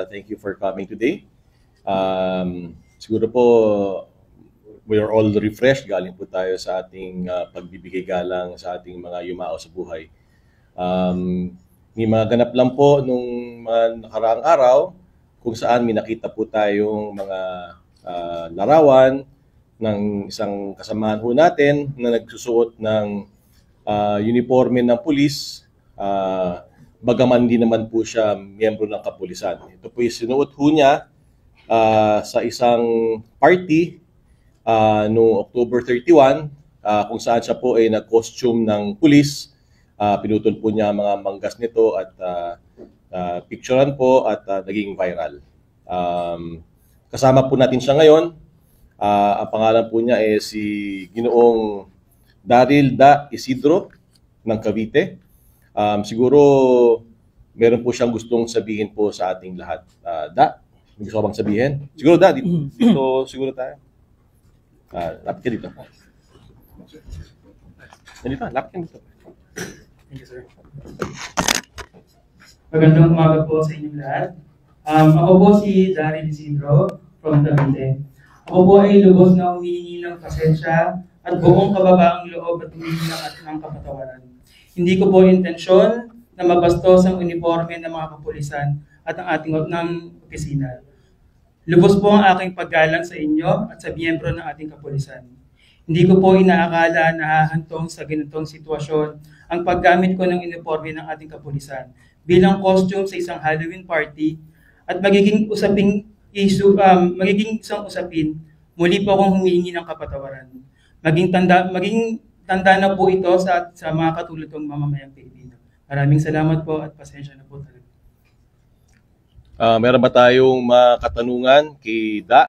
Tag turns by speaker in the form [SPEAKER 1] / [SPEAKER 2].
[SPEAKER 1] thank you for coming today. Siguro po, we are all refreshed. Galing po tayo sa ating pagbibigay galang sa ating mga yumao sa buhay. May mga ganap lang po nung mga nakaraang araw kung saan may nakita po tayong mga larawan ng isang kasamahan ho natin na nagsusuot ng uniforme ng pulis, bagaman di naman po siya miyembro ng kapulisan. Ito po yung sinuot ho niya sa isang party noong October 31, kung saan siya po ay nag-costume ng pulis. Pinutol po niya mga manggas nito at picturean po at naging viral. Kasama po natin siya ngayon. Ang pangalan po niya ay si Ginoong Daryl Da Isidro ng Cavite. Siguro meron po siyang gustong sabihin po sa ating lahat. Da, may gusto ka bang sabihin? Siguro Da, dito siguro tayo. Lapit ka dito. Dito, lapit ka dito.
[SPEAKER 2] Thank you, sir. Magandang umaga po sa inyong lahat. Ako po si Daryl Isidro from Cavite. Ako po ay lubos na humihingi ng pasensya at buong kababaang loob at humihingi ng kapatawaran. Hindi ko po intensyon na mabastos ang uniforme ng mga kapulisan at ang ating opisina. Lubos po ang aking paggalang sa inyo at sa miyembro ng ating kapulisan. Hindi ko po inaakala na hahantong sa ganitong sitwasyon ang paggamit ko ng uniforme ng ating kapulisan bilang costume sa isang Halloween party at magiging isang usapin, muli po akong humihingi ng kapatawaran. Maging tanda na po ito sa mga katulad kong mamamayang Pilipino. Maraming salamat po at pasensya na po talaga.
[SPEAKER 1] Meron ba tayong mga katanungan kay Da?